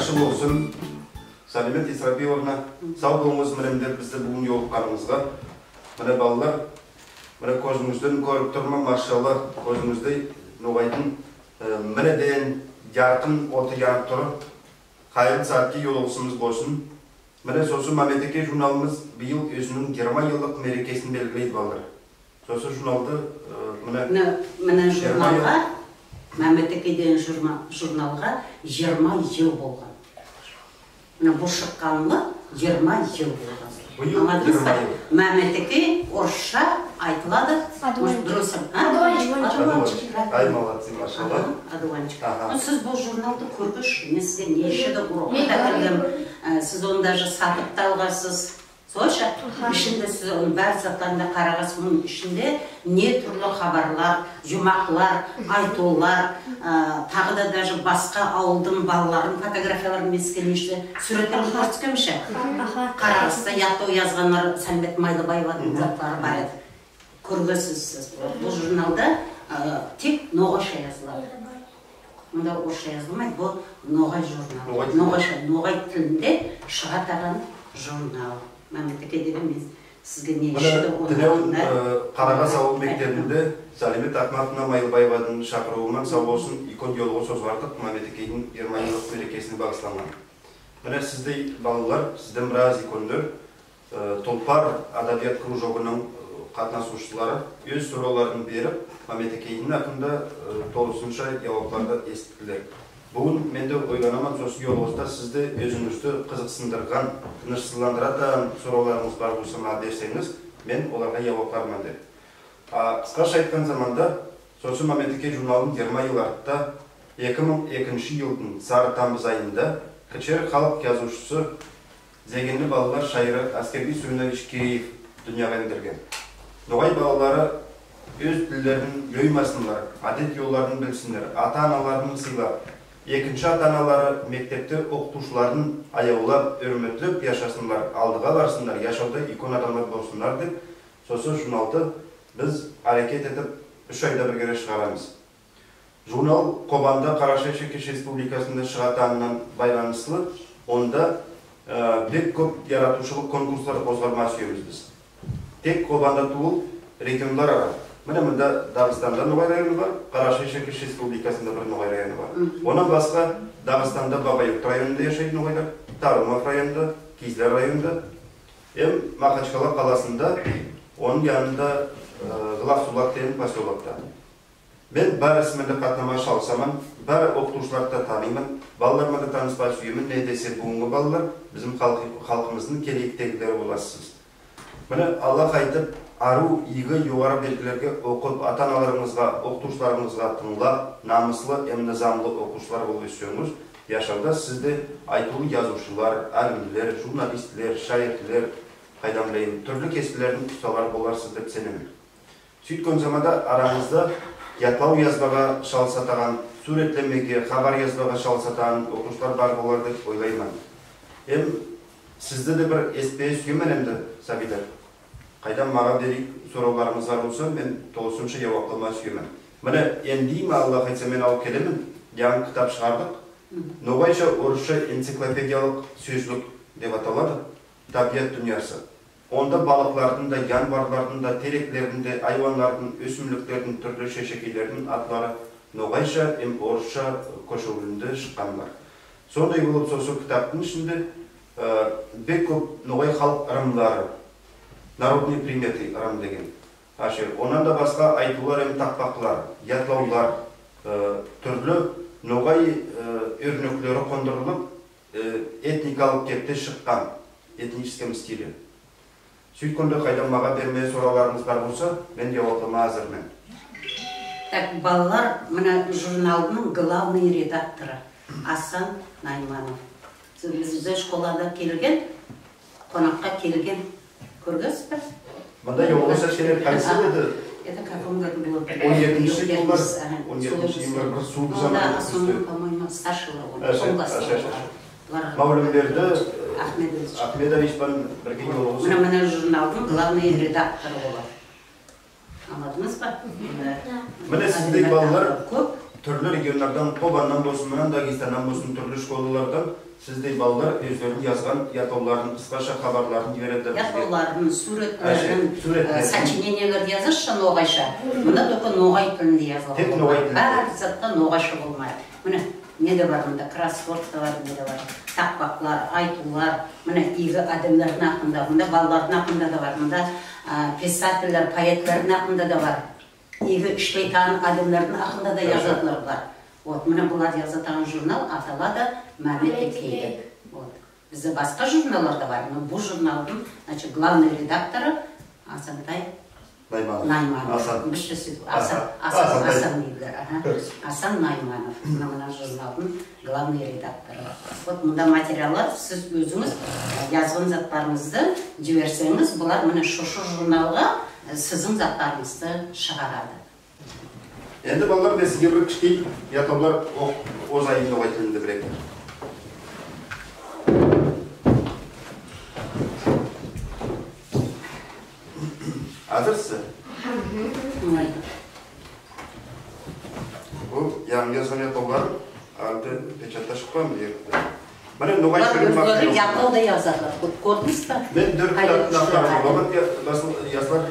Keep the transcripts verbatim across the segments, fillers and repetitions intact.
Яхшы болсын, Салимет Исрапиловна, сав болынъыз, мине, мине бизди буьгуьн йолыкканынъызга. Мине, балалар, мине, коьзинъизден коьрип турман, машалла, коьзинъизде ногайдынъ, э, мине деген яркын оты янып тур. Кайырлы саьатке йолыгысымыз болсын. Мине, сосы «Маьметекей» журналымыз быйыл оьзининъ йырма йыллык мерекесин белгилейди, балалар. Сосы журналды, э, мине, Мине, мине журналга, «Маьметекей» деген журна- журналга йырма йыл болган. Мине, бу шыкканлы йырма йыл болган. Быйыл Анъладынъызба? Йырма йыл. «Маьметекей» орысша айтылады. Может, дурыс, а? Одуванчик. Одуванчик. Ай, молодцы, машалла. Аха, одуванчик. Аха. Ну, сиз бу журналды коьргенсиз, мен сизге неше де урокка да киргем. Э, сиз оны даже сатып та алгансыз. Слушай, ишинде сиз онынъ баьри затларын да карагансыз, онынъ ишинде не туьрли хабарлар, юмаклар, айтувлар, э, тагы да даже баска авылдынъ балаларынынъ фотографияларын, мен сизге неше суьвретлерин коьрсеткем ше. Карагансыз да, ятлав язганлар, Салимет Майлыбаевадынъ затлары бар эди. Коьргенсиз сиз. Бу журналда, э, тек ногайша язылады. Мунда орысша язылмайды, бу ногай журналы. Ногай тилинде. Ногайша, ногай тилинде шыгатаган журнал. «Маьметекей» деген мен сизге неше де урокта. Мине, тунав, э, Карагас авыл мектебинде Салимет Ахматовна Майлыбаевадынъ шакырувы ман, сав болсын, уьйкен йолыгыс озгардык, «Маьметекейдинъ» йырма йыллык мерекесине багысланган. Мине, сиздей балалар, сизден бираз уьйкенлер, э, «Тулпар» адабият кружогынынъ, э, катнасувшылары оьз соравларын берип, «Маьметекейдинъ» акында, э, толысынша явапларды эситтилер. Буьгуьн мен де ойланаман, сосы йолыгыста сизди, оьзинъизди кызыксындырган, тынышсызландыратаган соравларынъыз бар болса, мага берсенъиз, мен оларга явапларман деп. А, кыскаша айткан заманда, сосы «Маьметекей» журналын йырма йыл артта, эки мынъ экинши йылдынъ сары тамыз айында КЧР халк язувшысы, зейинли балалар шаири Аскербий Суринович Киреев дуныяга энъдирген. Ногай балалары оьз тиллерин йоймасынлар, аьдет-йолларын билсинлер, ата-аналарын сыйлап, экинши ата-аналары мектебте окытувшыларын аявлап, оьрметлеп яшасынлар, алдыга барсынлар, яшавда уьйкен аьдемлер болсынлар деп, сосы журналды биз аьрекет этип, уьш айда бир кере шыгарамыз. Журнал Кобанда, Карашай-Шеркеш Республикасында шыгатаганына байланыслы, онда, э, бек коьп яратувшылык конкурслар озгарма суьемиз биз. Тек Кобанда тувыл, регионлар ара. Мине, мунда Дагыстанда ногай районы бар, Карашай-Шеркеш Республикасында бир ногай районы бар. Оннан баска Дагыстанда Бабаюрт районында яшайды ногайлар, Тарумов районында, Кизляр районында, эм Махачкала каласында, онынъ янында, э, Главсулак деген посёлокта. Мен баьриси мен де катнамага шалысаман, баьри окытувшыларды да таныйман, балалар ман да таныспага суьемен, неге десе буьгуьнги балалар бизим халк- халкымыздынъ келеектегилери боласыз. Мине, Алла кайтип, арув, ийги, йогары белгилерге окып, ата-аналарынъызга, окытувшыларынъызга тынълап, намыслы эм низамлы окувшылар болып оьссенъиз, яшавда сиз де айтувлы язувшылар, алимлер, журналистлер, шаирлер, кайдан билейим, туьрли кеспилердинъ усталары боларсыз деп сенемен. Суьйткен заманда аранъызда ятлав язбага шалысатаган, суьвретлемеге, хабар язбага шалысатаган окувшылар бар болар деп ойлайман. Эм сизди де бир эситпеге суьемен энди, сабийлер. Кайдам, мага береек соравларынъыз бар болса, мен толысынша яваплама суьемен. Мине, энди ме, Алла айтса, мен алып келемен, янъы китап шыгардык. Ногайша-орысша энциклопедиялык соьзлик деп аталады, «Табиат дуныясы». Онда балыклардынъ да, январлардынъ да, тереклердинъ де, айванлардынъ, оьсимликлердинъ, туьрли шешекейлердинъ атлары ногайша эм орысша коьшируьвинде шыкканлар. Сондай болып, сосы китаптынъ ишинде, э, бек коьп ногай халк ырымлары, «Народные приметы» ырым деген. Аьше, оннан да баска айтувлар эм такпаклар, ятлавлар, э, туьрли ногай, э, оьрнеклери кондырылып, э, этникалык кепте шыккан, этническом стиле. Суьйткенде, кайдам, мага бермеге соравларынъыз бар болса, мен яваплама аьзирмен. Так, балалар, мине журналдынъ главный редакторы Асан Найманов. Сиз бизде школада келген, конакка келген. Коьргенсизбе? Мунда йолыгыса керек, кайсы эди? Это в каком году было? Он етинши йыллар, он етинши йыллар бир сувык заман. Основной, по-моему, старший. Аьше, аьше, аьше. Мавлимберди Ахмедович. Ахмедович пен бирге йолыгыс. Мине, мине журналдынъ главный редакторы олар. Анъладынъызба? Мине сиздей балалар коьп. Туьрли регионлардан, Кобаннан болсын, мыннан Дагестаннан болсын, туьрли школалардан сиздей балалар оьзлерининъ язган ятлавларын, кыскаша хабарларын йибередилер бизге. Ятлавларын, суьвретлерин, Аьше, суьвретлерин. Э, сочинениелерди язасыз ша ногайша. Мунда только ногай тилинде язылган. Тек ногай тилинде. Баьри зат та ногайша болмайды. Мине, не де бар мунда, кроссворд та бар, не де бар. Такпаклар, айтувлар, мине, ийги аьдемлердинъ акында, мунда балалардынъ акында да бар, мунда, а, писательлер, поэтлердинъ акында да бар. Ийги ислейтаган аьдемлердинъ акында да язатаганлар бар. Вот, мине булар язатаган журнал аталады «Маметекей» деп. Вот. Бизде баска журналлар да бар, но бу журналдынъ, значит, главный редакторы Асантай Найманов. Найманов. Асан. Бизше суьйтип, Асан, Асан, Асан, Асан дейдилер, аха. Асан Найманов, мине, мине журналдынъ главный редакторы. Вот мунда материаллар, сиз оьзинъиз, э, язган затларынъызды йиберсенъиз, булар мине сосы журналга, э, сиздинъ затларынъызды шыгарады. Энди, балалар, мен сизге бир кишкей ятлавлар ок-, озайым ногай тилинде бир-эки. Аьзирсиз? Бу янъы язган ятлавлар аьли печатта шыкпаган бу ерде. Мине, ногай шоьли оьзлери ятлав да язадылар. Коьр-, коьрдинъиз бе? Мен доьрт китаптынъ авторы боламан, я-, яслар.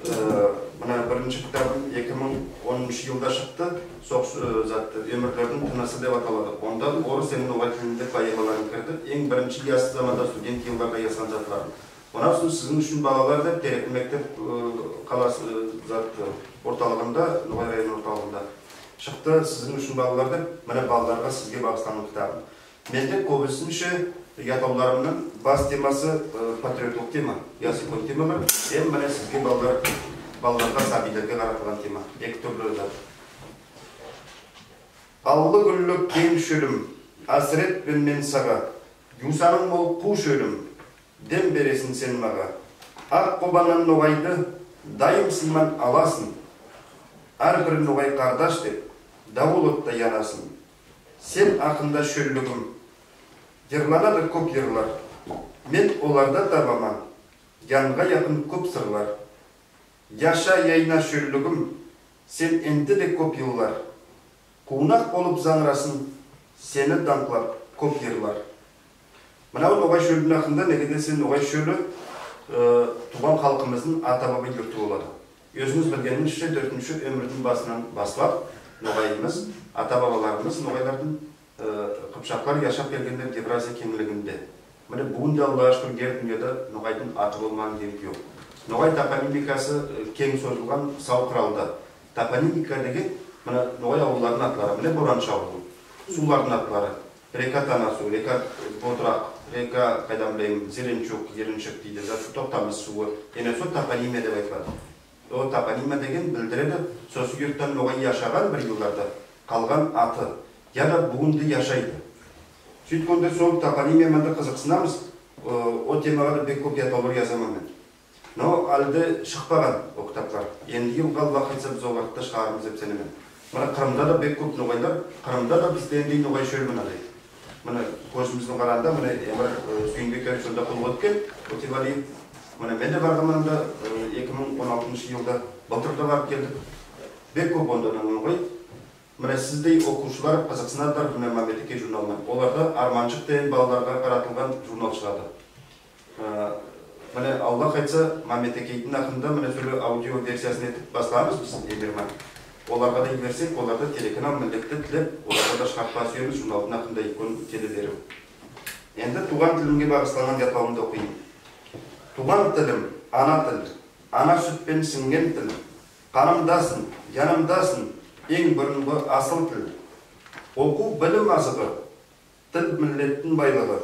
Э, мине, биринши китабым эки мынъ оныншы йылда шыкты. Согыс, э, зат, «Оьмирлердинъ тынысы» деп аталады. Онда орыс эм ногай тилинде поэмаларым кирди. Энъ биринши яс заманда, студент йылларда язган затларым. Оннан сонъ «Сизинъ уьшин, балалар» деп, Терекли мектеб, э, каласы, э, зат, э, орталыгында, Ногай районы орталыгында шыкты, «Сизинъ уьшин, балалар» деп, мине, балаларга, сизге багысланган китабым. Менде коьбисинше ятлавларымнынъ бас темасы, э, патриотлык тема, ясуьйкен темалар. Эм мине сизге, балалар, балаларга, сабийлерге каратылган тема. Эки туьрли зат. Аллы-гуьлли кенъ шоьлим, аьсиретпен мен сага, ювсанынъ мол кув шоьлим, дем бересинъ сен мага. Ак Кобаннан ногайды дайым сый ман аласынъ. Аьр бир ногай кардаш деп, давыл оттай янасынъ. Сен акында, шоьллигим, йырланады коьп йырлар. Мен оларда табаман янга якын коьп сырлар. Яша, яйна, шоьллигим, сен энди де коьп йыллар. Кувнак болып занъырасынъ сени данъклап коьп йырлар. Мынав ногай шоьлдинъ акында, неге десе ногай шоьли, э, тувган халкымыздынъ ата-баба юрты болады. Оьзинъиз билгенинъизше, доьртинши оьмирдинъ басыннан баслап ногайымыз, ата-бабаларымыз ногайлардынъ, э, кыпшаклар яшап келгенлер Евразия кенълигинде. Мине буьгуьн де, Аллага шуькир, ер дуныяда ногайдынъ аты болмаган ер йок. Ногай топонимикасы, э, кенъ созылган сав кыралда. Топонимика деген, мине, ногай авыллардынъ атлары. Мине, Бораншы авылы. Сувлардынъ атлары. Река Танасув, река Бодрак, река, кайдан билейим, Зеленчук, Еринчик дейди, зат, Токтамыс сувы. Энъ сосы топонимия деп айтылады. Ол топонимия деген билдиреди, сосы юртта ногай яшаган бир йылларда, калган аты, я да буьгуьн де яшайды. Суьйткенде сол топонимия ман да кызыксынамыз, о, о темага да бек коьп ятлавлар язаман мен. Но аьли де шыкпаган ол китаплар. Энди йылга, Алла айтса, биз оларды да шыгарармыз деп сенемен. Мине, Кырымда да бек коьп ногайлар, Кырымда да биздегидей ногай шоьл мине. Мине, коьзимиз бен караганда, мине, Эмир, э, Суьйинбекович сонда куллык эткен, Утевалиев. Мине, мен де барганман онда, э, эки мынъ он алтыншы йылда, былтыр да барып келдик. Бек коьп онда ногай. Мине, сиздей окувшылар кызыксынадылар, мине, «Маметекей» журналына. Оларда «Арманшык» деген балаларга каратылган журнал шыгады. Э, мине, Алла айтса, «Маметекейдинъ» акында, мине, соьле аудио версиясын этип баслаймыз биз, Эмир ман. Оларга да йиберсек, олар да телеканал «Миллетти» тилеп, оларга да шыгартпага суьемиз журналдынъ акында уьйкен теледерим. Энди тувган тилиме багысланган ятлавымды окыйым. Тувган тилим, ана тил, ана суьт пен синъген тил. Канымдасынъ, янымдасынъ энъ бурынгы асыл тил. Окув — билим азыгы, тил — миллеттинъ байлыгы.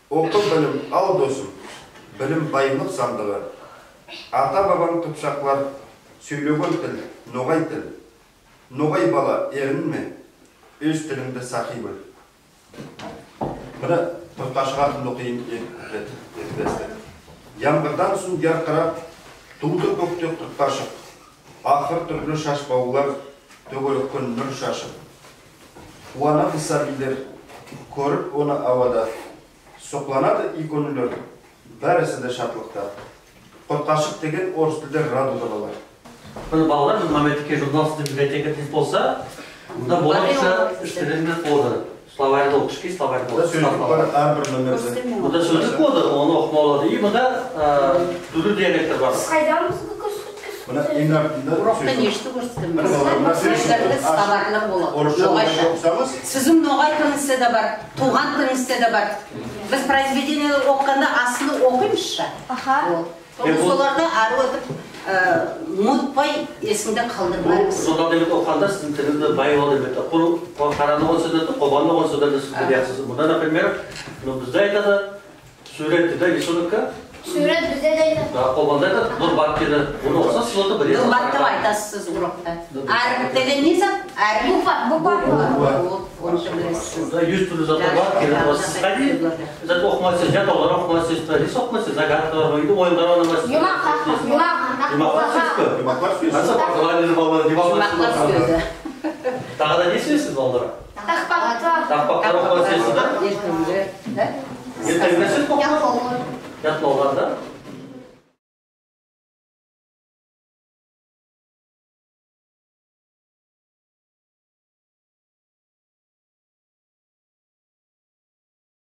Окы, билим ал, досым, билим — байлык сандыгы. Ата-бабам кыпшаклар соьйлеген тил — ногай тил. Ногай бала, эринме, оьз тилинъди саклай бил. Мине, «Курт-кашык» акында окыйым, эки куплет, эки куплет. Ямгырдан сонъ яркырап тувды коькте курт-кашык. Ак кыр туьрли шашбавлар тоьгилген нур шашып. Куванады сабийлер коьрип оны авада. Сукланады уьйкенлер, баьриси де шатлыкта. Курт-кашык деген орыс тилде радуга, балалар. Мине, балалар, мине, «Маметекей» журнал сиздинъ библиотекада болса, Мунда болатаган уьш тилинде болады. Словарьди окып шык, словарьди окып шык. Мунда соьзлик бар, аьр бир номерде. Мунда соьзлик болады, оны окымага болады. И мунда, э, туьрли диалектлер бар. Кайда мунда? Мине, энъ артында. Урокта не ишти коьрсеткен? Мине, балалар, мына соьзлик. Соьзлерде словарьлар болады. Орысша, ногайша. Ногайша окысанъыз. Сиздинъ ногай тилинъизде де бар, тувган тилинъизде де бар. Биз произведениелер окыганда астында окыймыз ша. Аха. Вот. Э, бу- Соларды аьруьв этип, э, мутпай эсинъде калдырмага. Бу жолларда бек окыганда сиздинъ тилинъиз де бай болады деп айта. Куры, ка-, караногай соьзлерди, кобанногай соьзлерди сиз билесиз. Мунда, например, ну, бизде айтады, суьврет дейди, рисунокка. Суьврет бизде де айтады. Да, кобанда айтады, дурбат дейди. Буны окысанъыз, сиз оны билесиз. Дурбат деп айтасыз сиз урокта. Дурбат. Аьрип деген не зат? Аьрип. Буква, буква. Буква. Вот. Онша билесиз. Да, юз туьрли затлар бар, келе турасыз. Кайда зат окымага суьесиз, ятлавлар окымага суьесиз, рисунок окымага суьесиз, загадкалар, ойынлар ойнамага суьесиз. Юмаклар, юмак. Юмаклар суьесиз бе? Юмаклар суьесиз. Аса бакалавр балалар, юмаклар суьесиз. Юмаклар суьеди. Тагы да не суьесиз, балалар? Такпактар. Такпактар окымага суьесиз, да? Эртегилер, да? Эртегилер суьесиз бе? Ятлавлар. Ятлавлар, да?